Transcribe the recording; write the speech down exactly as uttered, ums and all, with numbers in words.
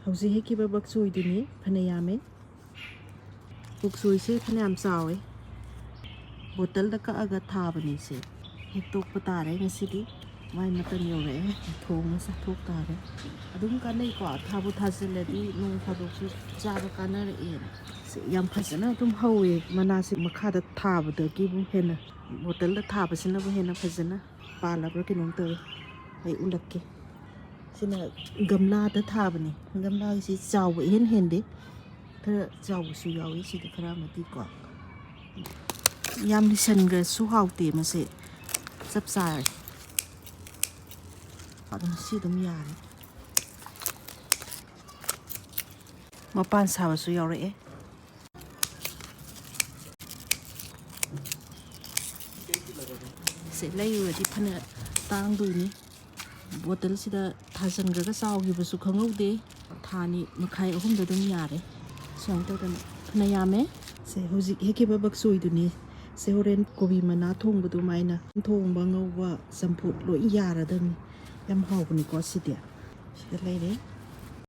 ꯍꯧꯖꯤꯛ ꯍꯦꯛꯈꯤꯕ ꯕꯛꯁꯣꯏꯗꯨꯅꯤ, ꯐꯅ ꯌꯥꯝꯃꯦ꯫ ꯕꯛꯁꯣꯏꯁꯦ ꯐꯅꯌꯥꯝ ꯆꯥꯎꯋꯦ꯫ ꯕꯣꯇꯜꯗ ꯀꯛꯑꯒ ꯊꯥꯕꯅꯤ ꯁꯦ꯫ ꯍꯦꯛꯇꯣꯛꯄ ꯇꯥꯔꯦ ꯉꯁꯤꯗꯤ꯫ ꯃꯥꯏ ꯃꯇꯝ ꯌꯧꯔꯛꯑꯦ꯫ ꯊꯣꯡꯉ ꯆꯥꯊꯣꯛ ꯇꯥꯔꯦ꯫ ꯑꯗꯨꯝ ꯀꯥꯟꯅꯩꯀꯣ꯫ ꯊꯥꯕꯨ ꯊꯥꯖꯤꯜꯂꯗꯤ ꯅꯣꯡ ꯐꯥꯗꯣꯛꯁꯨ ꯆꯥꯕ ꯀꯥꯟꯅꯔꯛꯑꯦꯅ꯫ ꯁꯦ, ꯌꯥꯝ ꯐꯖꯅ ꯑꯗꯨꯝ ꯍꯧꯋꯦ꯫ ꯃꯅꯥꯁꯦ ꯃꯈꯥꯗ ꯊꯥꯕꯗꯒꯤꯕꯨ ꯍꯦꯟꯅ ꯕꯣꯇꯜꯗ ꯊꯥꯕꯁꯤꯅꯕꯨ ꯍꯦꯟꯅ ꯐꯖꯅ ꯄꯥꯜꯂꯕ꯭ꯔꯥ ꯀꯩꯅꯣꯝ ꯇꯧꯋꯦ꯫ ꯑꯩ ꯎꯠꯂꯛꯀꯦ꯫ ꯁꯤꯅ ꯒꯝꯂꯥꯗ ꯊꯥꯕꯅꯤ꯫ ꯒꯝꯂꯥꯒꯤꯁꯤ ꯆꯥꯎꯕ ꯏꯍꯦꯟ ꯍꯦꯟꯗꯦ꯫ ꯈꯔ ꯆꯥꯎꯕꯁꯨ ꯌꯥꯎꯏ ꯁꯤꯗ ꯈꯔ ꯑꯃꯗꯤꯀꯣ꯫ ꯌꯥꯝ ꯂꯤꯁꯟꯈ꯭ꯔꯁꯨ ꯍꯥꯎꯇꯦ ꯃꯁꯦ꯫ ꯆꯞ ꯆꯥꯔꯦ꯫ ꯑꯗꯨꯝ ꯁꯤ ꯑꯗꯨꯝ ꯌꯥꯔꯦ꯫ ꯃꯄꯥꯟ ꯁꯥꯕꯁꯨ ꯌꯥꯎꯔꯛꯑꯦ꯫ ꯁꯦ, ꯂꯩꯔꯨꯔꯗꯤ ꯐꯅ ꯇꯥꯡꯗꯣꯏꯅꯤ꯫ ꯕꯣꯇꯜꯁꯤꯗ ꯊꯥꯖꯤꯟꯈ꯭ꯔꯒ ꯆꯥꯎꯈꯤꯕꯁꯨ ꯈꯪꯍꯧꯗꯦ꯫ ꯊꯥ ꯑꯅꯤ ꯃꯈꯥꯏ ꯑꯍꯨꯝꯗ ꯑꯗꯨꯝ ꯌꯥꯔꯦ꯫ ꯁꯨꯃꯥꯏꯅ ꯇꯧꯗꯅ ꯐꯅ ꯌꯥꯝꯃꯦ꯫ ꯁꯦ, ꯍꯧꯖꯤꯛ ꯍꯦꯛꯈꯤꯕ ꯕꯛꯁꯣꯏꯗꯨꯅꯤ꯫ ꯁꯦ, ꯍꯣꯔꯦꯟ ꯀꯣꯕꯤ ꯃꯅꯥ ꯊꯣꯡꯕꯗꯨꯃꯥꯏꯅ ꯊꯣꯡꯕ, ꯉꯧꯕ, ꯆꯝꯐꯨꯠ ꯂꯣꯏ ꯌꯥꯔꯗꯕꯅꯤ꯫ ꯌꯥꯝ ꯍꯥꯎꯕꯅꯤꯀꯣ ꯁꯤꯗꯤ꯫ ꯁꯤꯗ ꯂꯩꯔꯦ꯫